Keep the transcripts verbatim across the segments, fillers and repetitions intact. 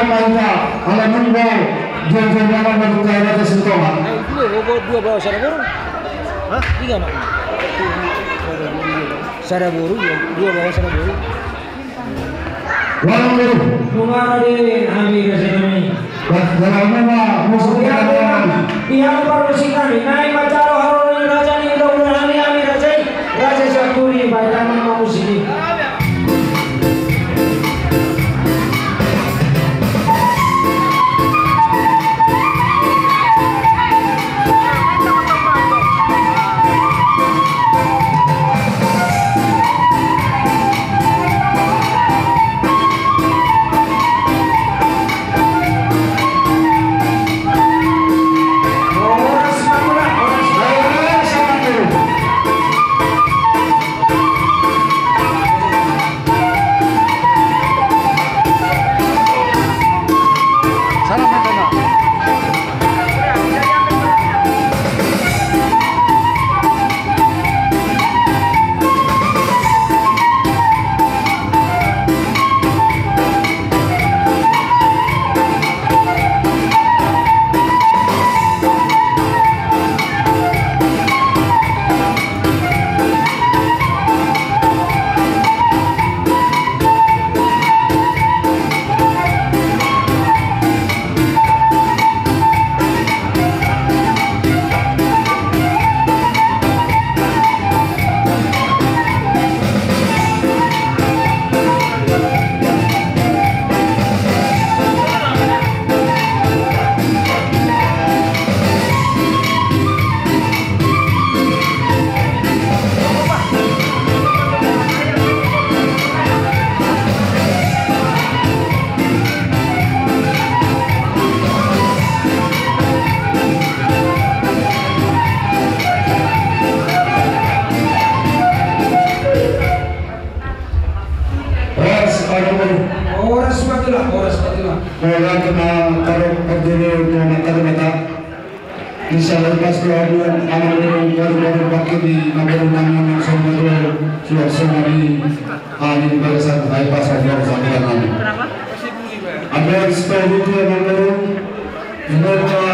Ala nunga dia dia dia dia dia dia dia. Dua, dua, dua bawa sada boru. Hah? Tiga, no? Sada boru, dua, dua bawa sada boru. Walau boru. Nunga di hami raja nami. Wah, walau nunga musik. Ia, ia, ia, parmusik nami. Nai macaro haroron raja ni udah udah hami, hami raja i. Raja Sianturi, baik, tangan mau musik i. Horas, Pak Gubernur. Horas, Pak Tulang, horas, Pak Tulang. Horas, Pak Tulang. Horas, Pak Tulang. Insya Allah, pas ke aduan, anak baru, baru, baru pakai di, na baru nang, nang, sama dulu, sudah sama di, ah, di barisan, ah, pas ke aduan, sama dengan nang. Ada yang sepuluh itu yang baru, semoga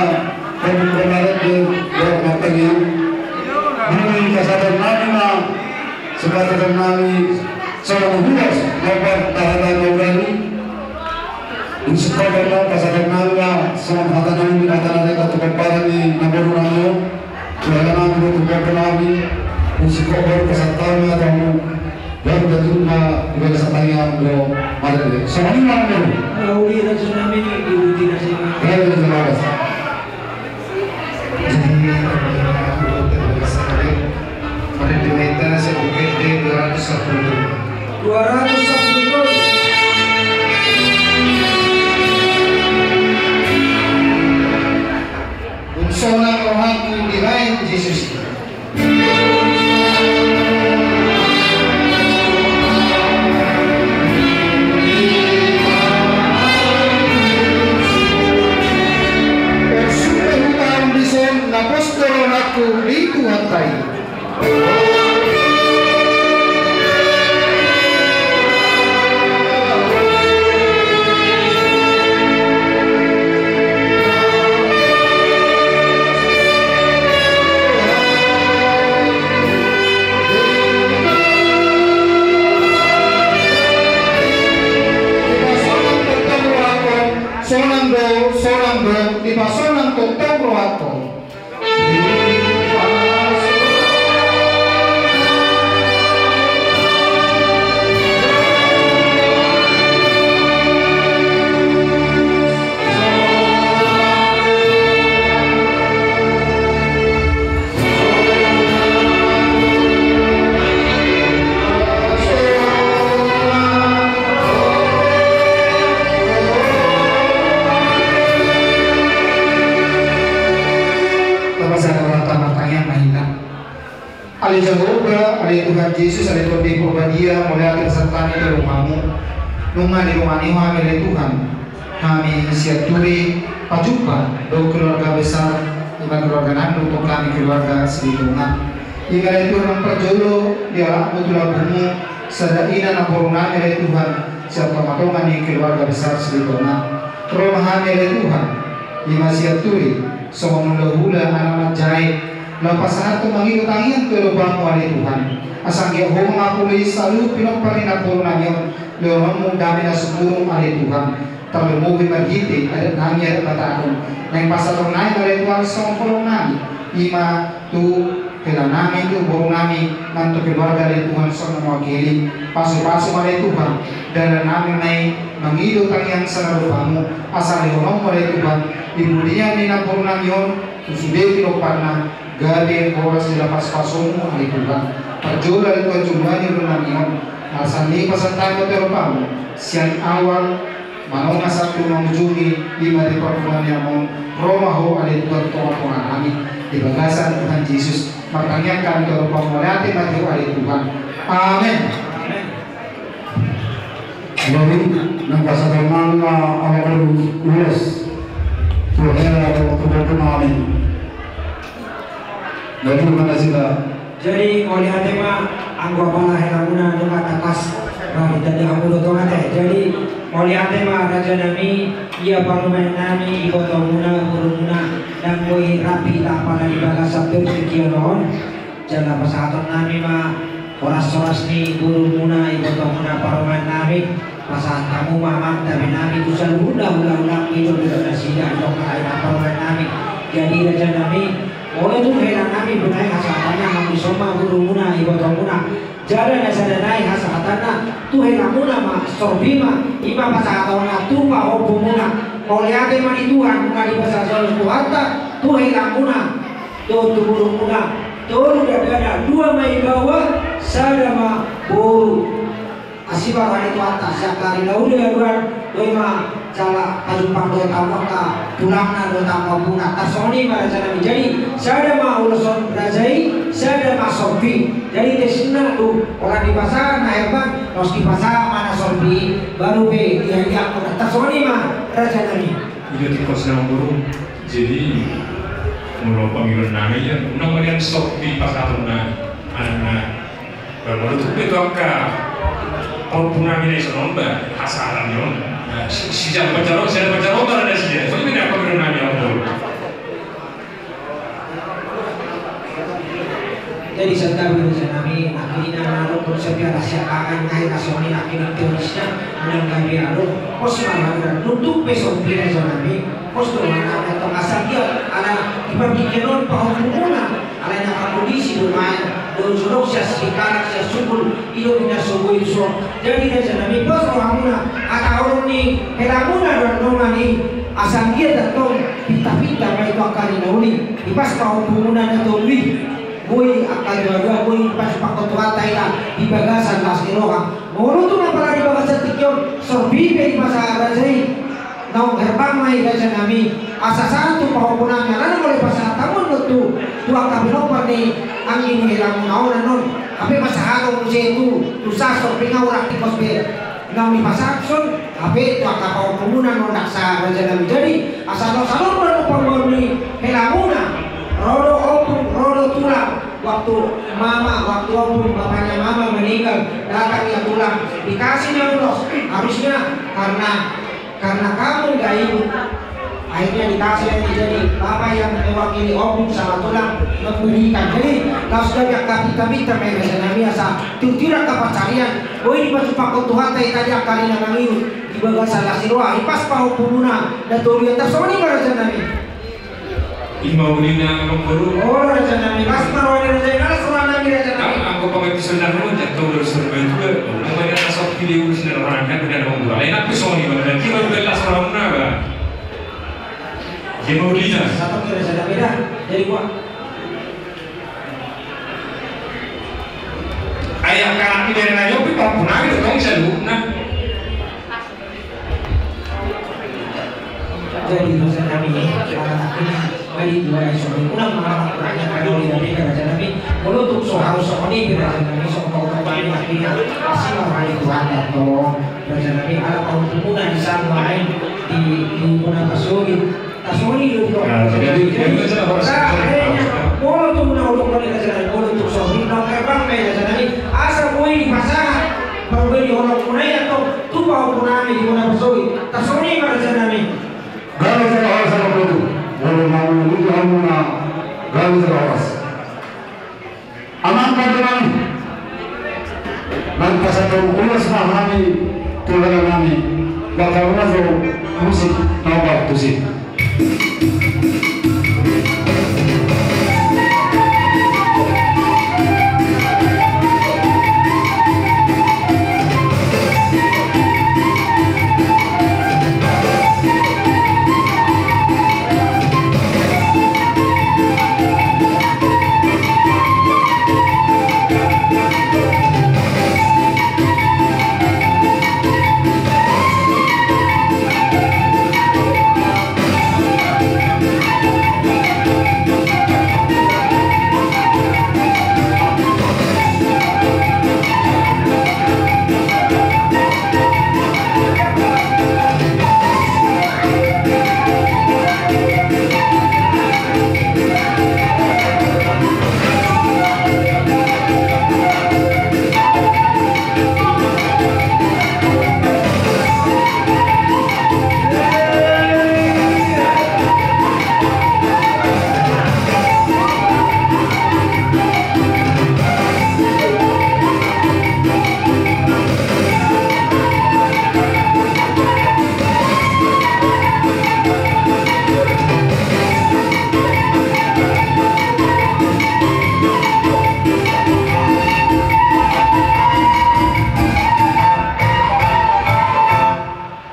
kami kemarin di, di rumah tangga. Ini kasadaran nami, ma, sepatah nami, sama hulas, dapat tahanan mau berani. Insya Allah, pasahat nami ma songon hata nami, hata nami, hata pomparan ni na boru nami. Dohot nami, dohot pomparan nami. Insya Allah, pasahat nami ma tu hamu. Dohot tu hamu ma, di bagasan tangiang do marende. Songon i ma nami. Jadi, terima kasih. Marende ma hita, siap buka di dua ratus sapuluh. Dua ratus sapuluh. Dung sonang rohangku dibahen Jesus. Porsuk ma hutaon dison na pos do rohangku di Tuhanta i. Sonang do, sonang do, dipasonang tongtong rohangku. Tapasahat rohanta martangiang ma hita. Ale Jahowa, ale Tuhan Jesus, ale Tondi Porbadia, mauliate pasahat hami di rohaMu. Nunga di rohaMi hami, ale Tuhan. Hami Sianturi pajumpa dohot keluarga besar, ima keluarga nami dohot hami keluarga Silitonga. Ima ale Tuhan, parjolo di halakMu tu lambungMu, sada ina na boru nami ale Tuhan, sian tongatonga ni keluarga besar Silitonga. Ro ma hami ale Tuhan, i ma sian Turi, songon hulahula anak manjae, laho pasahathon mangido tangiang tu adopanmu ale Tuhan. Asa anggiat Ho ma manguloi saluhut pinompar ni namboru nami on, lehononmu dame na sumurung ale Tuhan. Tarlumobi marhite adat nami adat Batak on, naeng pasahaton nami ma ale Tuhan songon holong nami, i ma tu hela nami, tu boru nami, nang tu keluarga ale Tuhan songon na mewakili. Pasupasu ma ale Tuhan dalan nami na i mangido tangiang sian adopanmu, asa lehononmu ale Tuhan di mulian ni namboru nami on tu sude pinomparna, gabe horas jala pasupasuonmu ale Tuhan. Parjolo ale Tuhan jumolo ni ulaon nami on, asa ni pasahat hami tu adopanmu sian awal manonga sahat tu mangujungi, i ma di parpunguan ni among. Ro ma Ho ale Tuhan tu tongatonga nami di bagasan Tuhan Jesus. Martangiang hami tu adopanmu, mauliate ma di Ho ale Tuhan. Amen. Jadi, nang pasahaton nami ma anak ulos tu hela, tu boru nami. Jadi, mana sila? Jadi, mauliate ma, anggo apala helamuna nunga tangkas, ba ditanda hamu do tonga te. Jadi, mauliate ma raja nami, ia parumaen nami, ibotomuna, borumuna, ndang boi rap hita apala di bagasan tingki on. Jala pasahaton nami ma horas-horas ni borumuna, ibotomuna, parumaen nami. Pasahat hamu ma amanta be nami tu saluhutna hulahula, i do dohot nasida, i do halahi na parumaen nami. Jadi raja nami, molo tung hela nami be nai hasahatanna, hamu dison ma borumuna, ibotomuna. Jala na sada nai hasahatanna tu helamuna ma, sorbi ma, i ma pasahatonna tu pahompumuna. Mauliate ma di Tuhan, nunga dipasahat Tuhanta tu helamuna dohot tu borumuna. Tolu dakdanak, dua ma ibaoa, sada ma boru. Asi ma roha ni Tuhanta, sian ari na uli aluan, boi ma jala pajumpang dohot hamu angka tulangna dohot hamu ompungna. Tarsongon i ma raja nami. Jadi sada ma ulos on raja i, sada ma sorbi. Jadi testinna tu holan dipasahat na herbang, laos dipasahat ma na sorbi, baru pe diagiahon. Tarsongon i ma raja nami. Ido tingkos na boru. Jadi molo pangidoan nami, ia unang ma nian sorbi pasahaton na anakna. Ba molo tung pe tu angka pahompu nami na dison on ba hasahatan ni on. Na si, si jala panjalo, si jala panjalo ma na sia. Songon i ma nian pangidoan nami, amang boru. Jadi santabi raja nami, nangkiningan na dohot sapiara siapangan nai na songon i nangkining teorisna, unang gabe adong pos marhamuran. Nuntuk pe songon i raja nami, pos do ma nami antong, asa dia ala di partingkian on pahompumuna, ala ni angka polisi do ma, do jolok sian Singkarak, sian Sukul, i do pinasogoi so. Jadi raja nami, pos rohamuna, hata holong ni helamuna do annon ma i, asa anggiat antong pinta-pinta ma i tu angka ari na uli, dipas pahompumuna na tolu i, boi angka dua-dua, boi dipasupakhon Tuhanta hita di bagasan las ni roha. Molo tung apala di bagasan tingki on, sorbi pe dipasahat raja i, naung herbang ma i raja nami, asa sahat tu pahompu nami, alana molo dipasahat hamu annon tu, tu angka pinompar ni anggi ni helamuna on annon, hape pasahaton muse tu, tu sasor pe nga urang tingkos be. Naung dipasahat son, hape tu angka pahompumuna annon ndang sahat raja nami. Jadi asa na salor do pangidoan ni helamuna, ro do ompung, ro do tulang. Waktu mama, waktu ompung, bapaknya mama meninggal, datang ia tulang, dikasih na ulos. Harusnya karena, karena kamu nggak ikut, akhirnya dikasih aja. Jadi bapak yang mewakili ompung sama tulang memberikan. Jadi laos gabe angka pinta-pinta ma i raja nami, asa tiur-tiur angka pansarian, boi dipasupakhon Tuhanta hita di angka ari na mangihut di bagasan las ni roha. Dipas pahompumuna na tolu i, tarsongon i ma raja nami. I ma uli na amang boru. O raja nami, las ma roha ni raja i, las roha nami raja nami. Anggo pangantusion na ro, jatong do sor bai tua. Unang ma nian na sorbi diurus na roha nami, na amang boru. Alai nang pe songon i ma, na i ma las rohamuna ba. Dia mau dina. Satu kira sada beda. Jadi gua. Ayah kami dari Nayopi, pahompu nami do tong saluhutna. Jadi raja nami, anak ini, mari dua esok ini, unang marah kurangnya kalau dia beda raja nami. Molo tung so harus so ini raja nami, so mau kembali lagi. Pasti mau hari Tuhan datang. Raja nami, ala pahompumuna di sana lain di, di muna pasogit. Tasoni do. Nah, jadi, jadi, jadi, jadi, nah, akhirnya, molo tung na ulok ni raja nami, molo tung so, di na herbang ma i raja nami, asa boi dipasahat, baru boi diholong muna i antong, tu pahompu nami di bona Parsohi, tarsongon i ma raja nami. Gabe jala horas, Amang Boru. Molo na mangolu di hamuna, gabe jala horas. Amang pande nami, naeng pasahathon ulos ma hami tu hela nami, bahen hamu do musik na hombar tusi.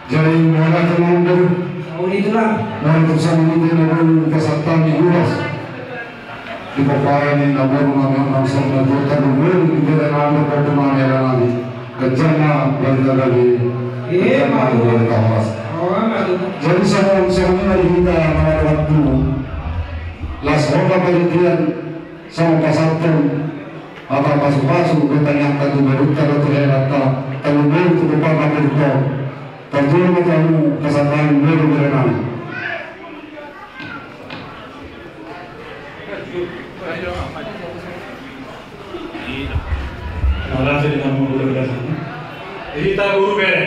Jadi, mauliate ma, Amang Boru. Mauliate, Tulang. Mauliate, Tulang, na boi pasahat hami ulos di pomparan ni na boru nami on, na so na jotjot na boi di bere nami, boru nami, hela nami. Ganjang ma barita gabe. Ganjang ma barita horas. Jadi, songon i ma di hita na marhaha tubu, las hona panitia, songon pasahathon hata pasupasu dohot tangiangta tu borunta dohot tu helanta, tolu boru tu pomparan na boru on. Tarjolo ma tu hamu pasahat hami ulos di bere nami. Mauliate di hamu boru bere nami. Di hita boru bere,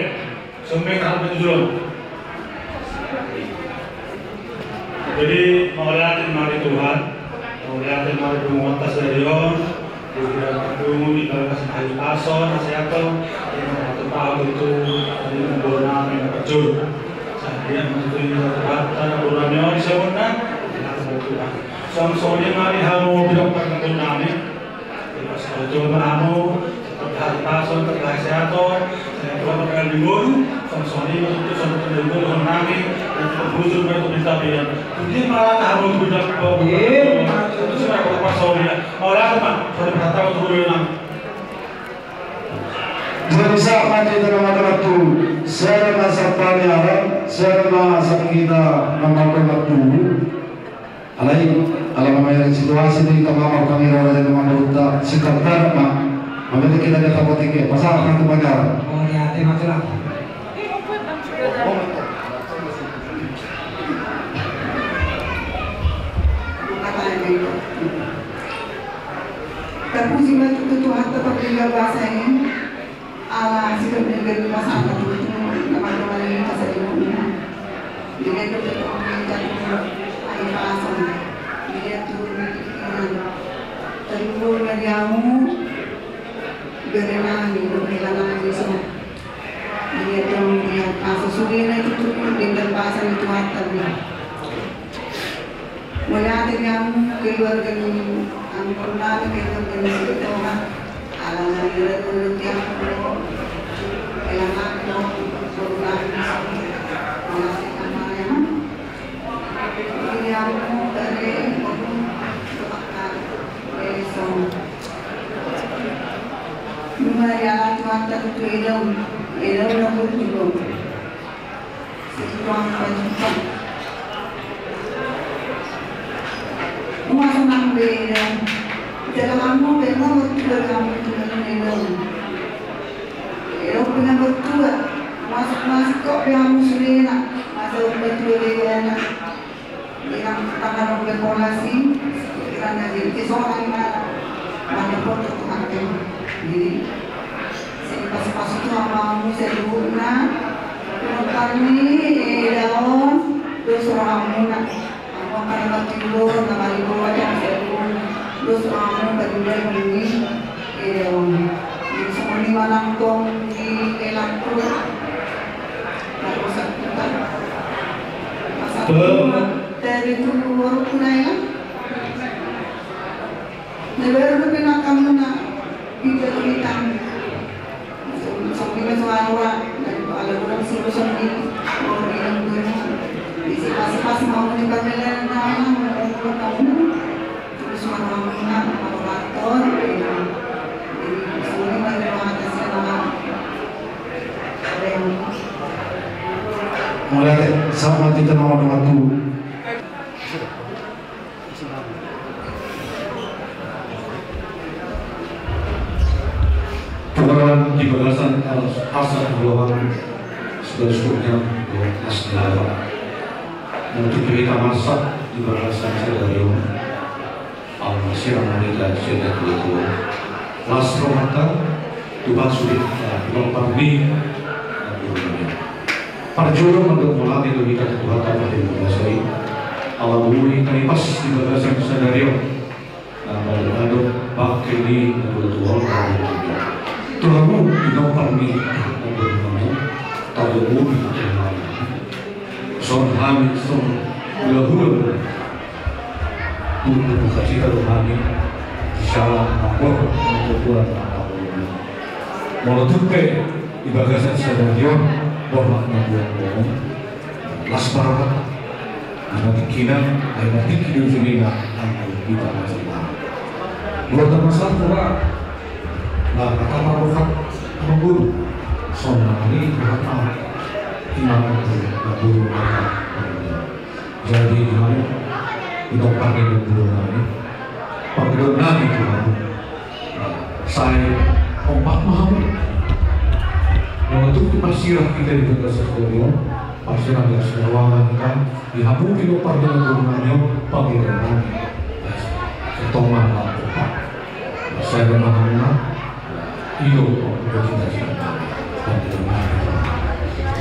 songon i ma hata parjolo. Jadi, mauliate ma di Tuhan, mauliate ma di punguanta sadari on, di hita na mardongan, di bagas na hahipason, hasehaton, di na mardongan, di na mardongan, di na mardongan. Sai dia ma tutu di Tuhanta na boru nami on, songon i ma di Tuhan. Songon i ma di hamu, di na mardongan. Di pasahat Tuhan ma hamu, tetap hahipason, tetap hasehaton, tetap berkah di ngolu, songon i ma tutu songon i ma di ngolu nami, dan tetap husur ma tutu di tapian. Tutu ma hata hamu tu hita. Iya. Tutu ma hata hamu tu hita. Mauliate ma, songon i ma hata hamu tu hita. Jadi sahat ma hita na mardongan tubu, sada ma sahat paniaran, sada ma sahat hita na mardongan tubu. Alai, ala mamainkan situasi di tengah marpangira raja di mambaluta, sikap darat ma, mabete hita di tapotik, pasahat ma tu pangaran. Oh, ya, terima kasih. Tapuji ma tutu Tuhanta pardenggan basa i. Ala sikap denggan basa na tutu, na mardongan i, na sadari on. Denggan do tutu, denggan do tutu, hahipason. Denggan do tutu, denggan do tutu. Tarlumobi ma di hamu, bere nami, dohot hela nami, so. Denggan do tutu, denggan basa, sudena tutu, denggan basa ni Tuhanta. Mauliate di hamu keluarga ni, hamu keluarga ni, keluarga ni Sitoha. Ala na nilai keluarga ni hamu, keluarga ni, keluarga ni. Mauliate di hamu, di hamu, dari, dari, dari, nunga dialap Tuhanta tutu elong, elong na burju do. Situang pajumpang. Muasa nang be elong. Jala hamu be martua, hamu tu elong. Elong pe na martua. Masuk-masuk kok be hamu sudena. Masa martua be elong. Inang tangan be kolasi, pikiran na jadi kesoan na. Mana foto tu hantem. Jadi, sai pasu-pasu tu hamu saluhutna. Ni, eh, daon, dos rohamuna. Amo karena tidur, nama libur, wajah, seru. Dos rohamuna, berdua, ini, eh, daon. Di semua lima nangkong di elakku. Baru satu. Masa tua, dari dulu baru kunai, ya. Nebaru dope nangkamuna, bibir hitam. Songon i ma suara, dan ala godang solusi, mau bilang gue, isi pas-pas mau di panggilan nama, mau ngomong kamu. Terus suara muna, mau kantor, jadi songon i ma terima kasih nama. Mulai sama kita nama dua tu. Tuhan di bagasan aras asa Tuhan, segala syukurnya Tuhan nas nyawa. Untuk kita masa di bagasan sadari on, alam masih ramai dan sudah tua-tua. Las rohanta, Tuhan sudah, Tuhan parmi. Parjolo mandok mauliate tu Tuhanta, Tuhanta parjolo mauliate. Ala boi hami pas di bagasan sadari on. Nang mandok bangke ni na dua tu on. Tuhan mu di nomor ni na dua tu on. Tahu bumi Tuhan. Son hami son hula-hula. Untuk buka cita rohani di salam mabok untuk Tuhan. Molo tung pe di bagasan sadari on, boha na buat bohong. Las barat. Ima tingkina, ima tingki di ujungina, anggo kita masih barat. Buat masalah tua. Nah, kata Pak Bokat, Pak Guru. Sonari Tuhan Allah. Imam itu, Pak Guru, Pak Guru. Jadi, Tuhan, kita pakai dulu, Tuhan. Pakai dulu, Tuhan. Sai, ompak ma hamu. Molo tung pe parsirang hita di bagasan sadari on, parsirang di ruangan kan, di hamu di ompak di bagasan sadari on, pakai dulu, Tuhan. Setoma, Pak. Sai, Tuhan, Tuhan. Ido, Tuhan, Tuhan.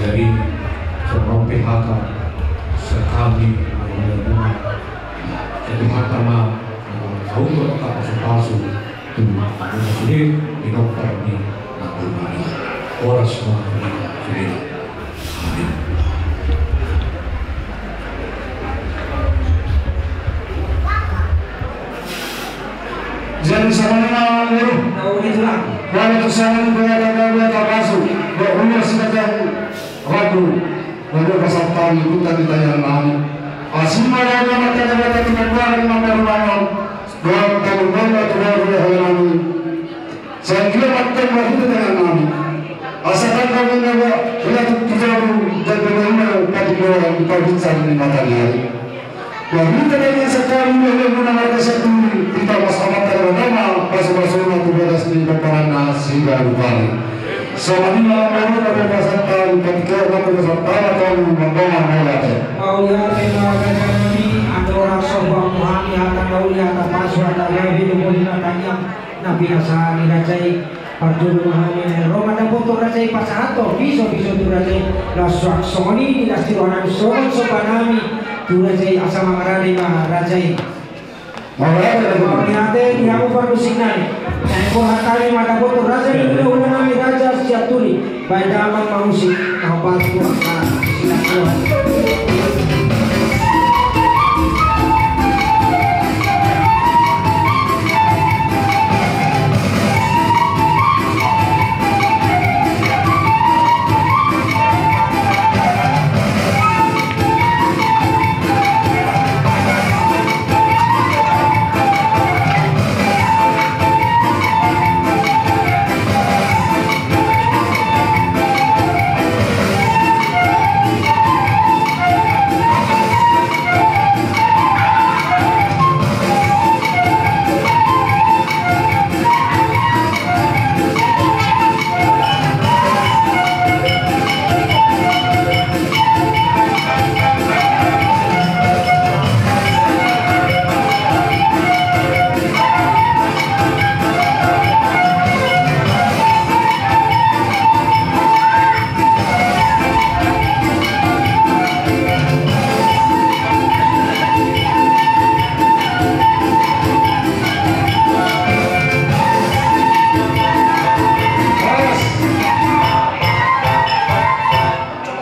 Jadi, songon P H K, sekami, jadi P H K ma, kau tu pasu-pasu, tu, sude, di nomor ni, na, horas ma, sude. Amin. Jadi, sama dengan guru. Tahu itu lah. Kalau tu sana ni, kalau ada, kalau ada masuk, kalau ulas saja, waktu, lalu pasal tahun itu tadi tanya nami. Asli mana ada mata ada mata tidak ada yang mana mana. Doa tadi mana tu baru ya nami. Sai dia mata baru itu tanya nami. Asalkan kami naga, bila tu tiga puluh dan benar-benar tadi doa yang dipakai di mata dia. Wah, hita denggan sakali, hita marga Sianturi, hita mas amat tadi nama, pasu-pasuna tu bagas ni paparanna siganup ari. Songon i ma, molo na bagasan taon, ketika na bagasan taon, taon, mauliate. Mauliate ma raja nami, andorang so hubahen hami hata na uli, hata pasu, hata gabe, dohot hata tangiang, na pinasahat ni raja i. Parjolo ma hami na ro mandapothon raja i, pasahathon piso-piso tu raja i. Laos suang songon i di las ni roha nami songon somba nami tu raja i, asa mangarade ma raja i. Mauliate di hamu parmusik nami. Naeng boha hami mandapothon raja i, hula-hula nami raja Sianturi. Baen damang ma musik. Nau partu angka silaturahmi.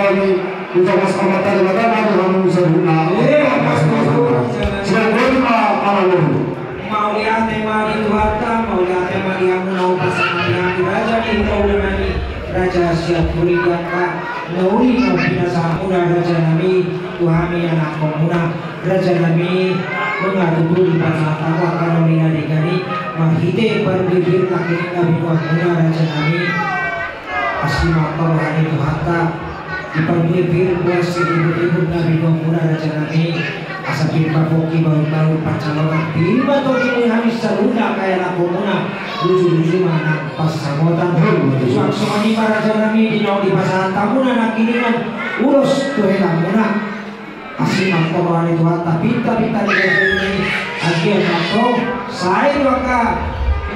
hami, di tonga Amanta Debata, nang hamu saluhutna. Sian boti ma pangalualu. Mauliate ma di Tuhanta, mauliate ma di hamuna umpasa nami, raja ni hula-hula nami, raja Sianturi, di angka na uli na pinasahatmuna, raja nami, tu hami anakhonmuna. Raja nami, nunga tutu dipasahat hamu angka na uli na denggan i marhite parbue pir na kini na binoanmuna, raja nami. Asi ma roha ni Tuhanta, di parbue pir boan siribut-ribut na binoanmuna, raja nami. Asa pir ma pongki bahul-bahul pansalongan, pir ma tondi ni hami saluhutna angka anakhonmuna, luju-luju ma nang pansamotan. Suang songon i ma, raja nami, di naung dipasahat hamuna nangkiningan ulos tu helamuna. Asi ma roha ni Tuhanta, pinta-pinta ni raja i, agia ma antong sai tu angka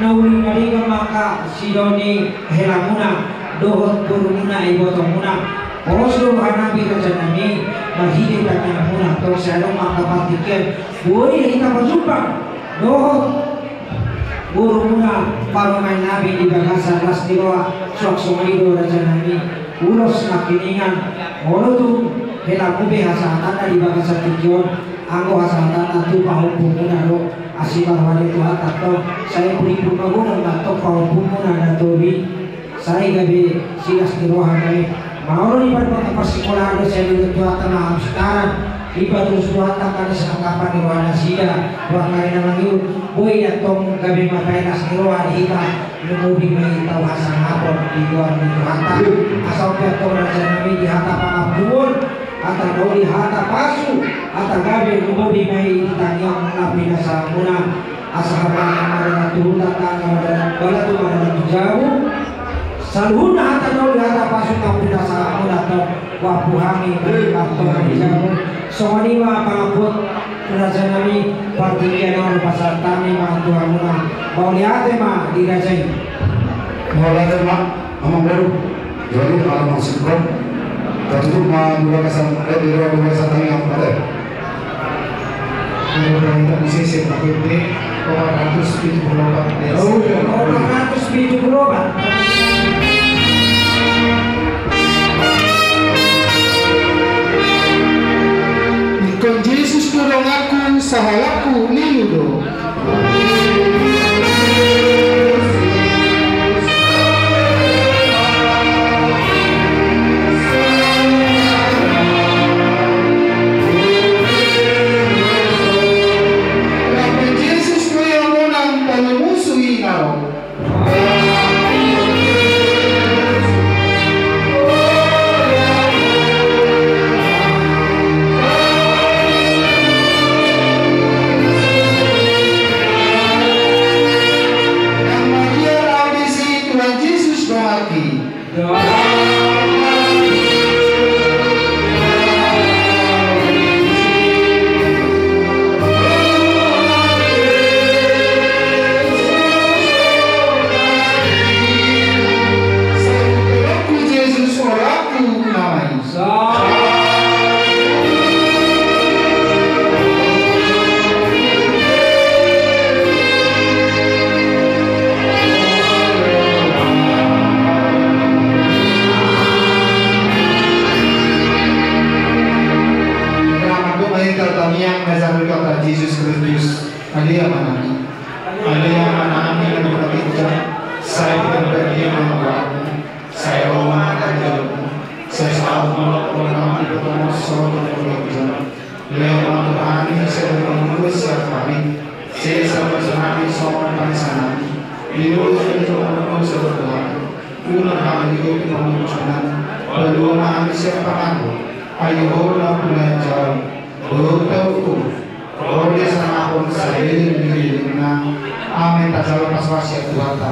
na uli na denggan ma angka sidao ni helamuna dohot borumuna, ibotongmuna. Pos do roha nami, raja nami, marhite tangiangmuna, antong sai adong ma angka partingkian boi hita pajumpang dohot borumuna, parumaen nami, di bagasan las ni roha. Suang songon i do, raja nami, ulos nangkiningan, molo tung helamu be hasahatanna di bagasan tingki on, anggo hasahatanna tu pahompumuna do. Asi ma roha ni Tuhanta, antong sai pudi pun magodang ma antong pahompumu na natobi. Sai gabe silas ni roha ma i. Molo di parpangka parsikolaan do, sai didok Tuhanta ma hamu sitaran, dipaturus Tuhanta angka na sinangkapan ni roha nasida, roha ni na mangihut. Boi antong gabe ma paenas ni roha di hita, lumobi ma i tau hasangapon di goar ni Tuhanta. Asa on pe antong, raja nami, di hata pangampuon, hata doli, hata pasu, hata gabe, lumobi ma i di tangiang na pinasahatmuna. Asa hata na madalan tu huta, hata na madalan tu bala, tu madalan tu jabu. Saluhutna hata na uli, hata pasu na pinasahatmuna antong, huampu hami, hami ma antong di jabu. Songon i ma pangampuon, raja nami, partingkian on hupasahat hami ma tu hamuna. Mauliate ma di raja i. Mauliate ma. Amang boru, jadi kalau maksudku, katutup ma dua pasang, eh, di dua, dua pasang tangan, apa deh? Kalau kita musisi, pakai ini, empat ratus tujuh puluh delapan. Oh, empat ratus tujuh puluh delapan. Ingkon Jesus do donganku, sahalakku niu do. Tangiang na sarupa Jesus Kristus. Haleluya, manami. Haleluya, manami, na di bagasan. Sai di bagasan. Sai ro ma harajaonmu, sai saut ma lomo ni roha nami di portibi on songon na di surgo. Lehon ma tu hami sadari on siap hami. Sesa ma tu hami songon panesanami di dosa ni dongan nami, unang hami togihon tu pangunjunan, palua ma hami sian pangago, ai Ho do nampuna harajaon dohot hahuruman. Ro di hasangapon saleleng ni lelengna. Amen. Tajalo pasu-pasu sian Tuhanta.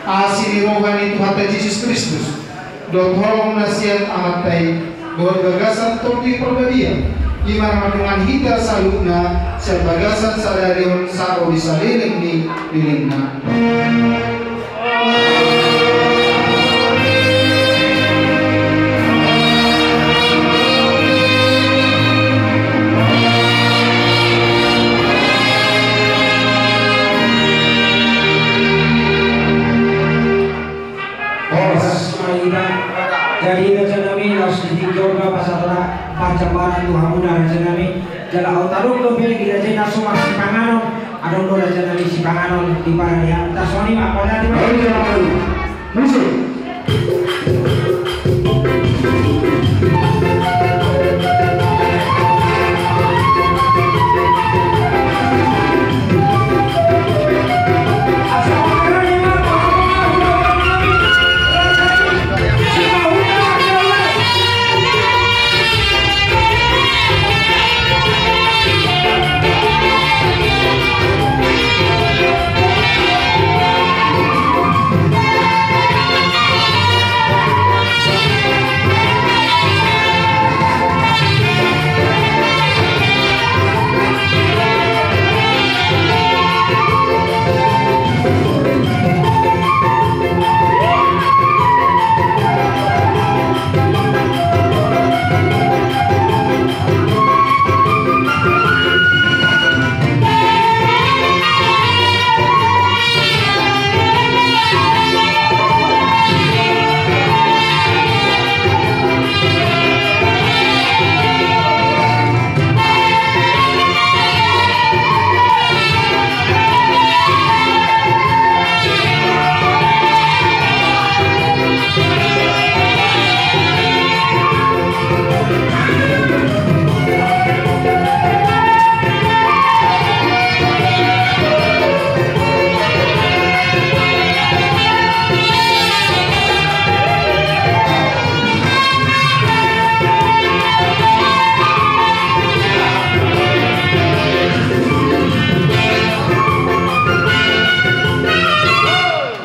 Asi ni roha ni Tuhanta Jesus Kristus, dohot holong na sian Amanta i, dohot bagasan Tondi Parbadia, i ma na mandongani hita saluhutna sian bagasan sadari on sahat ro di saleleng ni lelengna. Jadi raja nami, laos di tingki on ma pasahat parjambaran tu hamuna raja nami. Jala aut adong dope di raja i na so marsipanganon, adong do raja nami sipanganon di paradian. Tarsongon i ma, mauliate ma. Mauliate ma. Musik.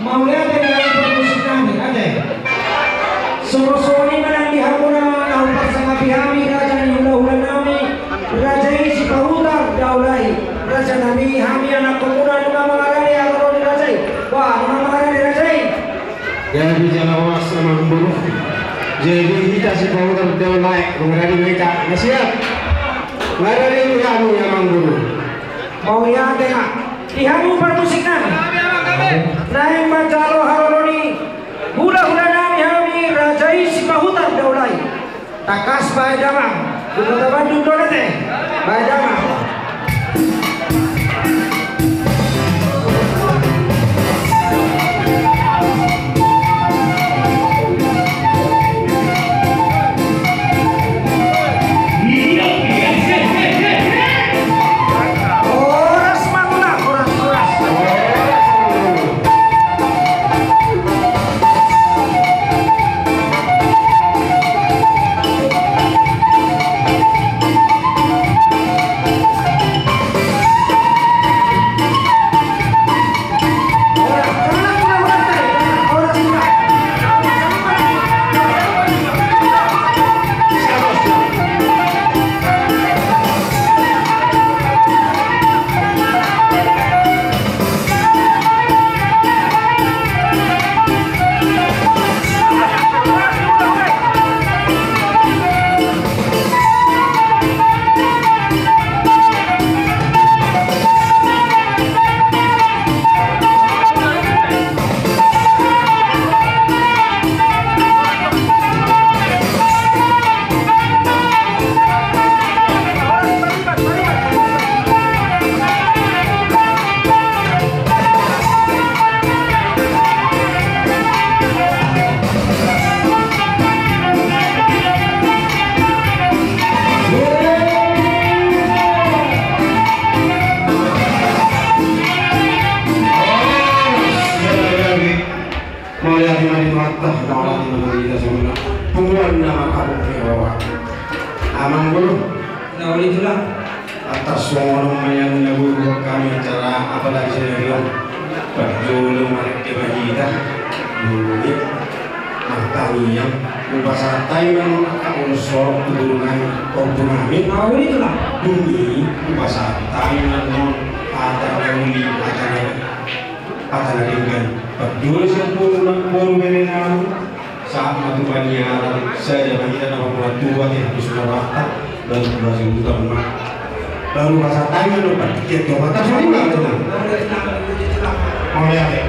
Mauliate di hami parmusik nami, ate. Songon i ma nang di hamuna na hupasangapi hami raja ni hulahula nami, raja i Sipahutar Daulai. Raja nami, hami anakkonmuna nunga mangalale haroro ni raja i. Wah, nunga mangalale raja i. Jadi jala horas amangboru. Jadi hita Sipahutar Daulai mangalale meka na siap. Mangalale meka nami amangboru. Mauliate ma. Di hamu parmusik nami. Naeng manjalo haroro ni hulahula nami hami raja i Sipahutar Daulai. Tangkas bahen damang. Di Kota Bandung do na te. Bahen damang. Mauliate ma di Tuhanta, mauliate ma di hita saluhutna. Punguan na manghatai roha. Amangboru. Na uli tulang. Atas songon on ma nian na boi hubuat hami acara apalagi sadari on. Parjolo marende ma hita. Dung i martangiang. Hupasahat hami ma on angka ulos sorop tu boru nami, ompu nami. Na uli tulang. Dung i hupasahat hami ma on hata na uli, hata na Hata na denggan. Parjolo sian boru na, boru bere nami. Sahat ma tu paniaran, sadia ma hita na mambuat tua, te habis na rata, baru tu hasilongan ma. Baru pasahat hami ma on, partingkian tu hata songon i ma tu. Mauliate.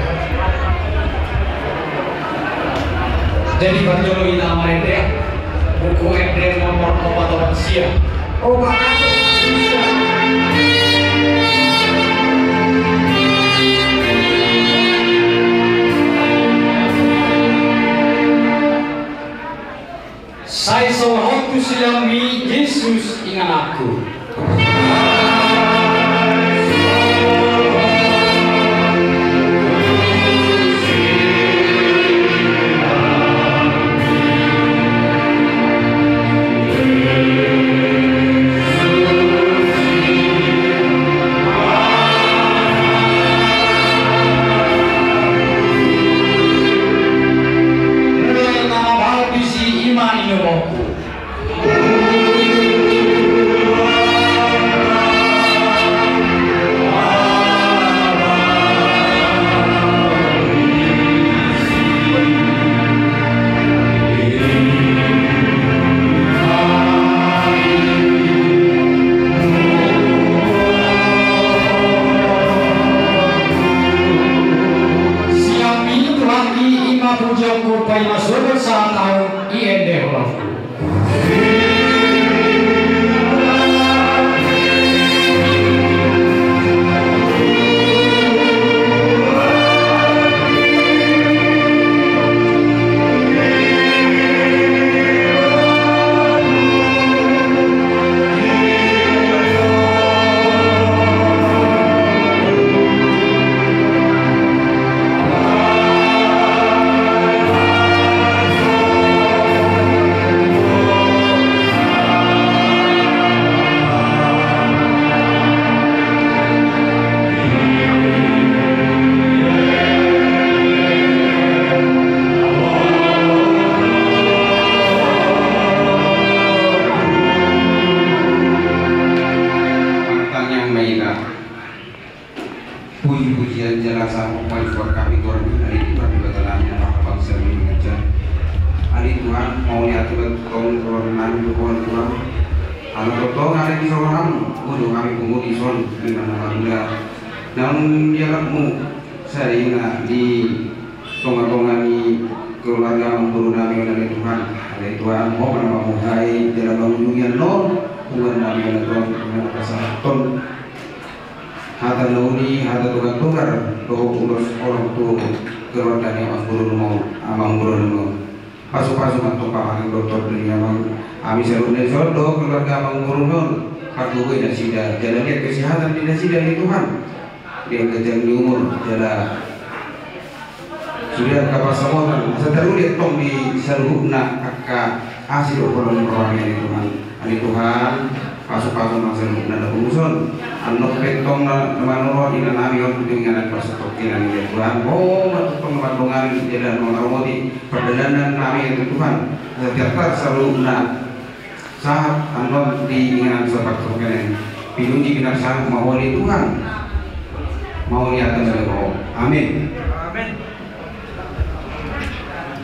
Jadi, parjolo hita marende buku Ende nomor opat opat sia. Opat opat sia. Sai solhot tu siamun i Jesus ingananku. Siamun i Tuhan i, i ma pujionku paima sogot sahat au, i ende holongku. Martangiang ma hita. Puji-pujian jala sangap paling suat hami tu Tuhan, ale Tuhan Debata nami na marhabangsa di banua on. Ale Tuhan, mauliate ma tongtong tu Tuhan nami, Tuhan, Tuhan. Ala tongtong ale di rohamu, unang hami pungu dison, di mana marula. Naung dialapmu, sai na di tonga-tonga ni keluarga amangboru nami on, ale Tuhan. Ale Tuhan, Ho ma na mamungkai jala mangujungi annon punguan nami on, ale Tuhan, na pasahathon hata na uli, hata togar-togar dohot ulos holong tu keluarga ni amangboru nami on, amangboru nami on. Pasu-pasu ma tong pamargin dohot tondi ni amang, hami saluhutna dison dohot keluarga amangboru nami on. Pargogoi nasida jala liat kesehatan di nasida, ale Tuhan. Di angka jam ni umur jala sude angka pansamotan, asa taruli tong di saluhutna angka asi dohot holong ni rohami, ale Tuhan. Ale Tuhan, pasu-pasu ma saluhutna na pungu dison. Annon pe tong na, na manoroan inanami on tu inganan parsatongkinan i, ale Tuhan. Ho ma tongtong na mandongani jala na mangaroti pardalanan nami, ale Tuhan. Asa tiartar saluhutna sahat annon di inganan saparsatongan i. Pinuji, pinarsangat ma Ho, ale Tuhan. Mauliate ma di Ho. Amin. Amin.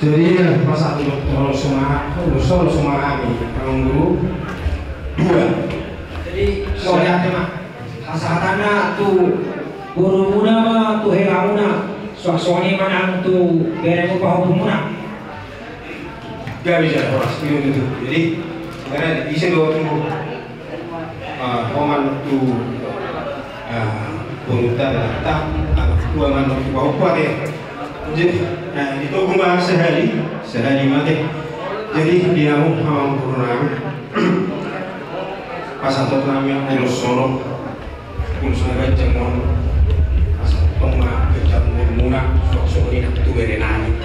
Jadi, ya, pas aku dokter Suma, Dokter Suma, amangboru. Dua. Jadi, mauliate ma. Pasahatanna tu borumuna ma tu helamuna, suang songon i ma nang tu beremu pahompumuna. Gabe jala horas, itu, itu. Jadi, karena bisa dua tu, ah, oman tu, ah, boruta, ta, ah, dua man tu pahompu, ya. Jadi, nah, itu gua sehari, sehari mati. Jadi, dia mau sama guru nami. Pasahaton nami ulos holong. Ulos na ganjang on, asa tong ma ganjang umurmuna, suang songon i nang tu berenami.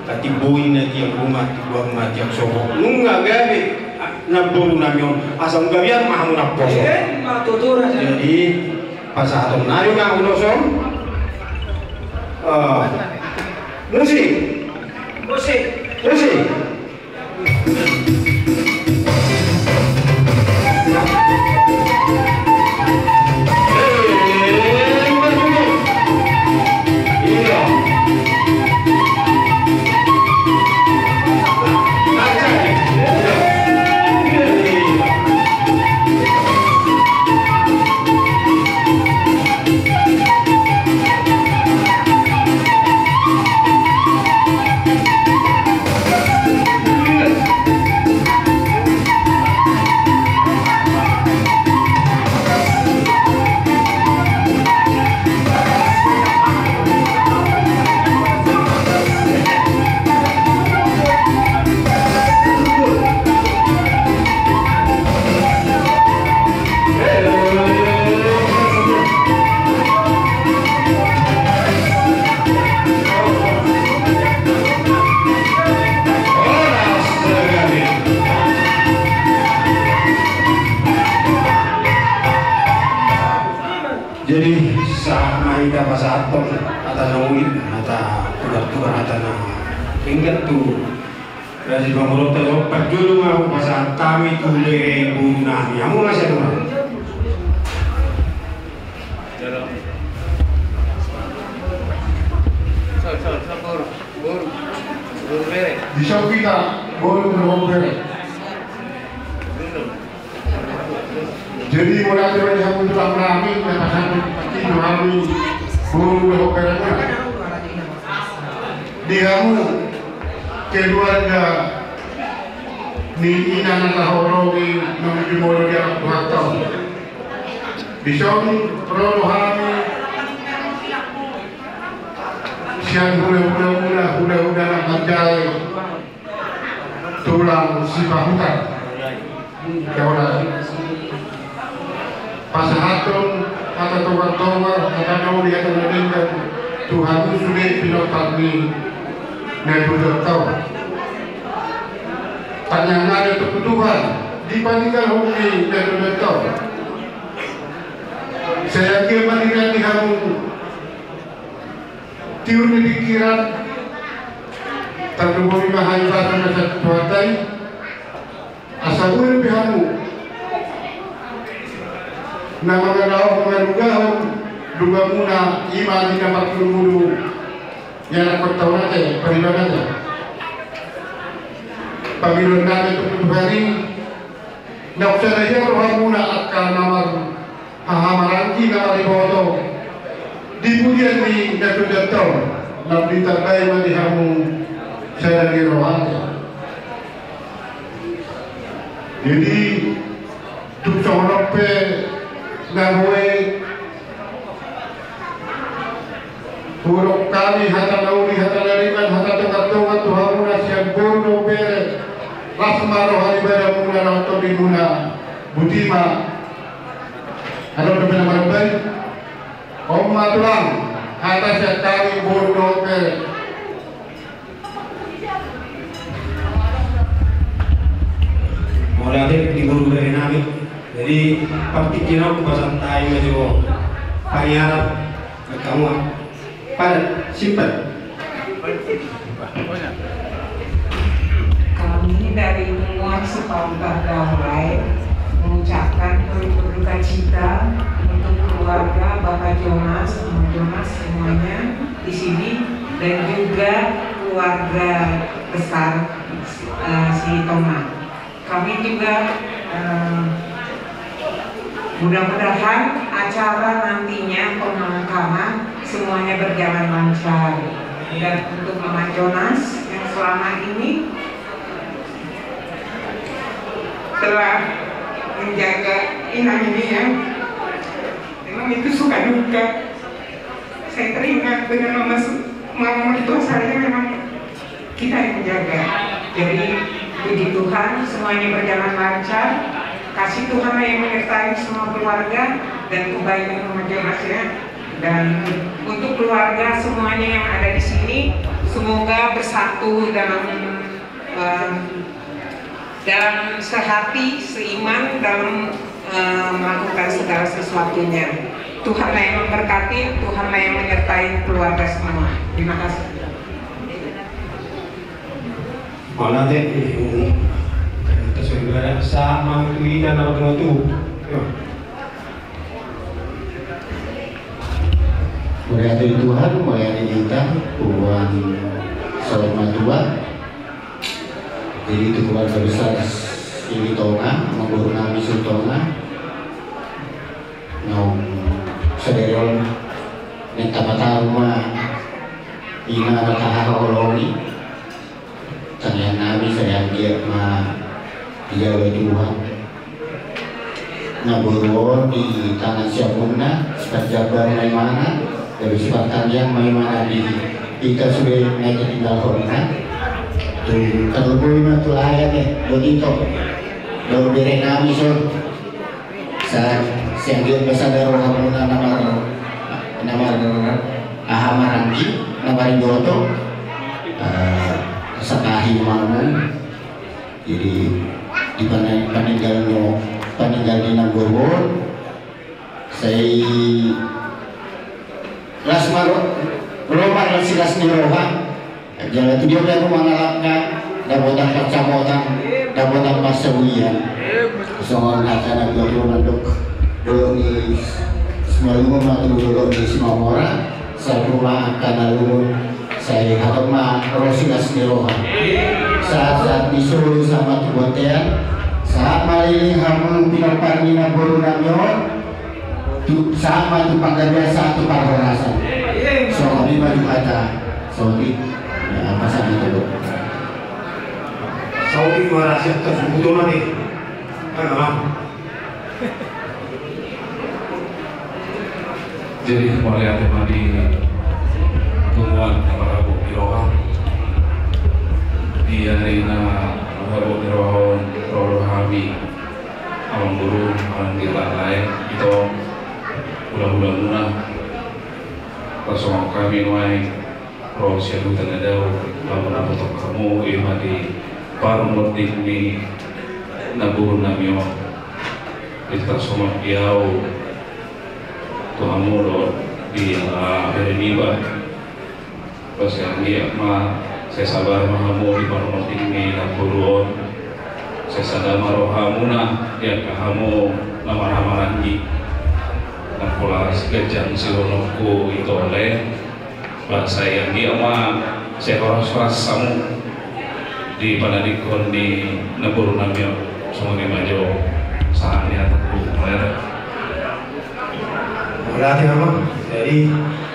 Tatimbo i na tiang ruma, timbo ma tiang sopo. Nunga gabe, ah, namboru nami on, asa gabean ma hamu naposo. Eh, ma tutu raja. Jadi, pasahaton nami ma ulos on. Eh, musik. Musik. Musik. Hata na denggan tu raja ni pamoruonta, parjolo ma hupasahat hami tu bere boru nami. Hamu ma sian boru. Di son hita boru dohot bere. Jadi mauliate ma di hamu tulang nami, na pasahathon hami boru dohot bere muna. Di hamu keluarga ni ina na taholongi, na mangolu di anak Tuhanta on. Di son ro do hami sian hulahula muna, hulahula na manjae tulang Sipahutar. Pasahathon hata tongar-tongar, hata na uli, hata na denggan tu hamu sude pinompar ni natuatua on. Tangiang nami tu Tuhan di paninggalhon ni natuatua on, sai anggiat ma di hamu tiur ni pingkiran, tarlumobi ma hahipason na sian Tuhanta i, asa uli pe hamu na mangalaho mangalugahon lugamuna, i ma di na parpudumudu ni anakhonta on ate, pariban ate. Pangidoan nami tu Tuhan i, naung sada hian rohamuna angka na mar haha maranggi na mariboto di pudian ni natuatua on, lam ditandai ma di hamu sada ni roha. Jadi tung songon on pe na boi hudok hami hata na uli, hata na denggan, hata tongar-tongar tu hamuna sian boru dohot bere. Las ma roha ni badanmuna dohot tondimuna. Botima. Adong dope na marbaen? On ma tulang, hata sian hami boru dohot bere. Mauliate di boru bere nami. Jadi partingkian on hupasahat hami ma jo pangiaran. Kamu padat, simpan. Kami dari Muar Sipahutar Damrai mengucapkan turut berduka cita untuk keluarga Bapak Jonas, Mama Jonas semuanya di sini, dan juga keluarga besar, eh, Sitonang. Kami juga, eh, mudah-mudahan acara nantinya pemakaman semuanya berjalan lancar. Dan untuk Mama Jonas yang selama ini telah menjaga Inang ini, ya, memang itu suka duka. Saya teringat dengan mama, mama mertua saya, memang kita yang menjaga. Jadi puji Tuhan, semuanya berjalan lancar. Kasih Tuhan yang menyertai semua keluarga dan kebaikan Mama Jonas, ya. Dan untuk keluarga semuanya yang ada di sini, semoga bersatu dalam, eh, dan sehati, seiman dalam, eh, melakukan segala sesuatunya. Tuhanlah yang memberkati, Tuhanlah yang menyertai keluarga semua. Terima kasih. Mauliate, eh, saudara sama tu ita na tu. Mauliate di Tuhan, mauliate di ita, Tuhan saur matua. Jadi tu keluarga besar Silitonga, manggoru nami Silitonga. Naung sadari on, naeng tapataru ma ina na tahaholongi. Tangiang nami sai anggiat ma dijalo Tuhan. Na boru on di tangan siamunna, sipajambar ma imana, gabe sipartangiang ma imana di hita sude na tininggalhonna. Tu tarlumobi ma tu lae, eh, botito. Dohot bere nami son. Sa, sai anggiat ma sada rohamuna na mar, na mar, aha, maranggi, na mariboto. Eh, sahat hami ma. Jadi di pana-, paninggal no, paninggal ni na boru on, sai las ma ro, ro ma las, las ni roha. Jala tu dia pe ahu mangalangka, dapotan pansamotan, dapotan pansabulian. Songon hata na tuatua mandok, dolok ni Simalungun ma tu dolok ni Simamora, sai ro ma angka na lungun, sai hatop ma ro silas ni roha. Sahat-sahat ni solu sahat ma tu bontean, sahat ma leleng hamu pinompar ni namboru nami on, tu, sahat ma tu panggabean, sahat tu parhorasan. Songon i ma di hata, songon i. Ya, pasan itu, Bro. Songon i ma rasa tersebut, Bro, nih. Kan, Bang? Jadi, mauliate ma di punguan na marhabot ni roha. Di ari na marhabot ni roha on, ro do hami, amangboru, amang di lae, ito, hula-hula muna. Tarsongon hami nuaeng ro sian huta na dao, laho mandapothon hamu, i ma di parmonding ni namboru nami on. Jadi tarsongon i ahu tu hamu dohot di, ah, bere niba. Sai anggiat ma, sai sabar ma hamu di parmonding ni namboru on. Sai sada ma rohamuna, di angka hamu na marhaha maranggi. Nang pola ganjang sihunonku, ito, ale. Ba sai anggiat ma, sai horas-horas hamu di panandingkon ni namboru nami on. Songon i ma jo sahat ni hatangku. Mauliate, Amang. Jadi,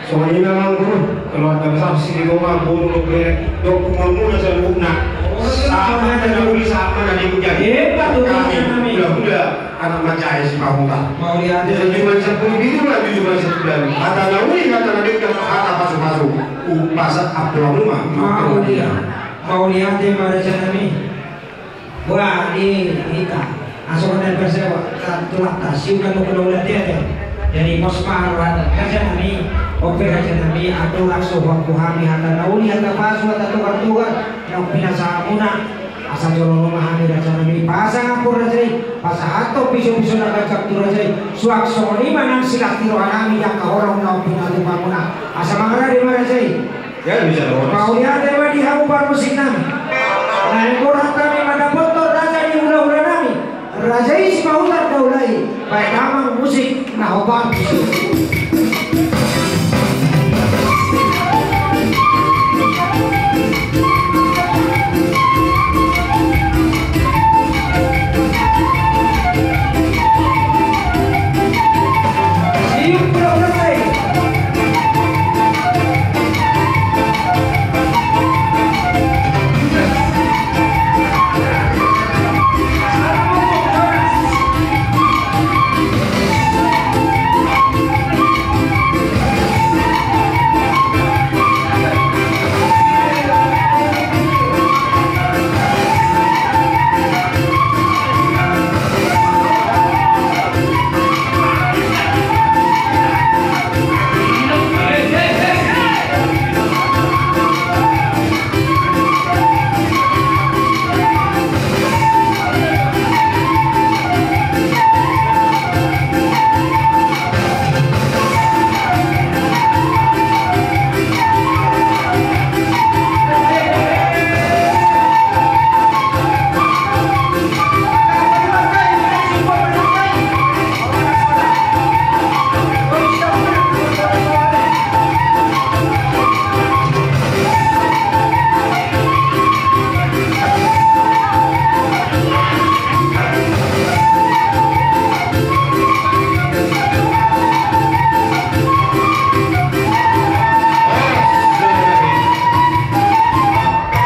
songon i ma, Amangboru, keluarga besar Sitinjak, boru dohot bere, dohot punguanmuna saluhutna. Sahat ma na uli, sahat ma na denggan. Hebat, hula-hula, anak manjae Sipahutar. Mauliate. Jadi, jujur manis pun biru lah, jujur manis pun biru. Hata na uli, hata na denggan, hata pasu-pasu. Umpasa apa rumah. Mauliate. Mauliate ma, raja nami. Wah, di hita. Asa songon na persewa, ta-, tulak ta, siukan mo kena ulat dia, dia. Jadi, pos ma rohana, raja nami, ope raja nami, atur langsung waktu hami, hata na uli, hata pasu, hata tukar-tukar, na pinasahat muna. Asa jolo ma hami, raja nami, pasang ampun raja i, pasahathon piso-piso na gagap tu raja i, suang songon i ma nang silas ni roha nami, di angka holong na pinasahat muna. Asa mangarade ma raja i. Ya, bisa, Bos. Mauliate ma di hamu parmusik nami. Naeng borhat hami mandapothon raja ni hula-hula nami. Raja i Sipahutar Daulai. Baen damang musik na hombar.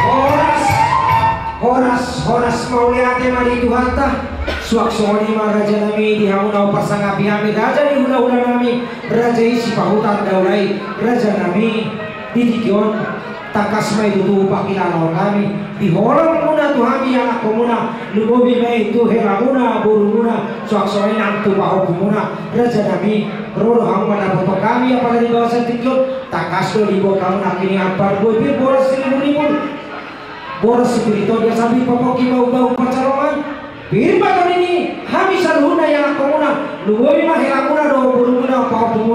Horas, horas, horas, mauliate ma di Tuhanta. Suang songon i ma raja nami, di hamu na huparsangapi hami, raja ni hula-hula nami, raja i Sipahutar Daulai, raja nami, di tingki on. Tangkas ma i tutu pangkilalaon nami, di holong muna tu hami anakkon muna, lumobi ma i tu hela muna, boru muna, suang songon i nang tu pahompu muna, raja nami, ro do hamu mandapothon hami, apala di bagasan tingki on, tangkas do diboan hamu nangkiningan parbue pir boras siribu-ribu, boras sipir ito dia sambil papongki bau-bau pansalongan, pir ma tondingi hami saluhutna i anakkon muna, lumobi ma hela muna dohot boru muna, pahompu muna.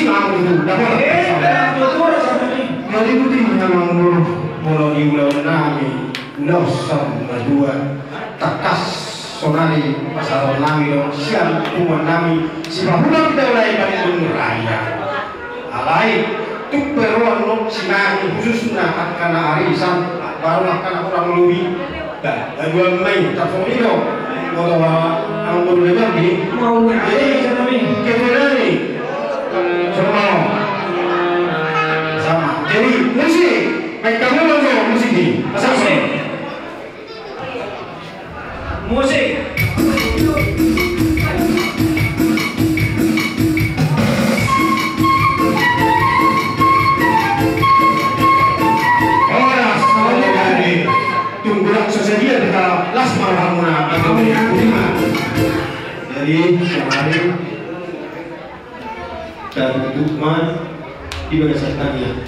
Isi ma hamu tutu, dapotan. Eh, dapotan, dapotan. Jadi boti ma hamu, molo di ulaon nami, na son madua. Tangkas sonari pasahaton nami do sian punguan nami, Sipahulang Daulai Bandung Raya. Alai, tung pe ro annon sinangin khususna angka na arisan, baru angka na kurang lobi. Ba, baduan ma i, tarsongon i do. Molo anggo na jambi. Mau na. Jadi, ketua nami. Sama. Sama. Jadi, musik. Baik, kamu langsung musik i. Musik. Musik. Horas, horas. Tunggu, langsung saja kita las malam muna. Jadi, kemarin Tartutup ma di bagasan tangiang.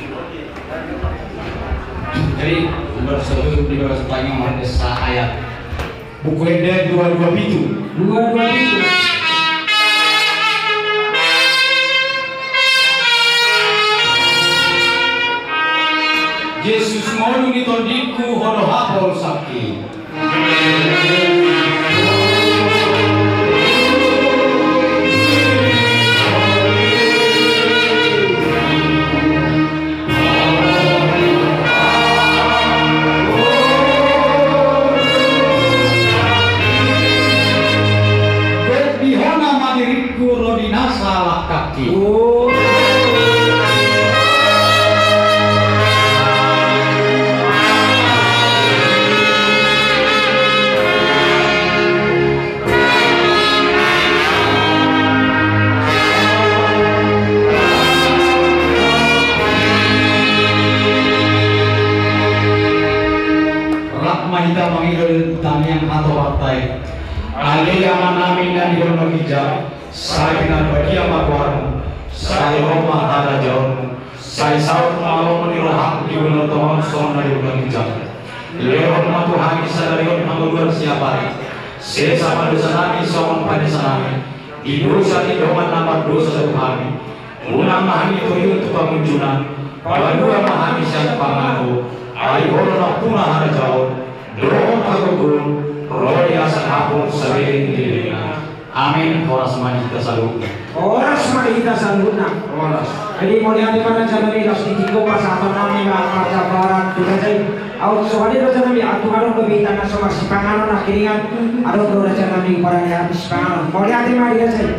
Jadi, bersetutup di bagasan tangiang marende sa ayat. Buku Ende dua dua pitu. Dua dua pitu. Jesus ngolu ni tondingku, ho do hapolsangki. Di hona ma diringku ro di nasa langkangki. Rap ma hita mangido tangiang hatopanta i. Ale Amanami na di banua ginjang, sai pinarbadia ma goarmu, sai ro ma harajaonmu, sai saut ma lomo ni roham di banua tonga on songon na di banua ginjang. Lehon ma tu hami sadari on hangoluan siapari. Sesa ma dosanami songon panesanami di dosa ni dongan na mardosa tu hami. Unang ma hami toion tu pangunjunan, palua ma hami sian pangago, ai ho do nampuna harajaon, dohot hagogoon, ro di hasangapon saleleng ni lelengna. Amin. Horas ma di hita saluhutna. Horas ma di hita saluhutna. Horas. Jadi mauliate ma rajanami, laos di tingki on pasahaton nami ma parjamparan tu raja i. Aut songon i rajanami, aut tung adong dope hita na so marsipanganon nangkiningan, adong do rajanami parade habis panganon. Mauliate ma di raja i.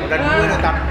Kan dua do, tapi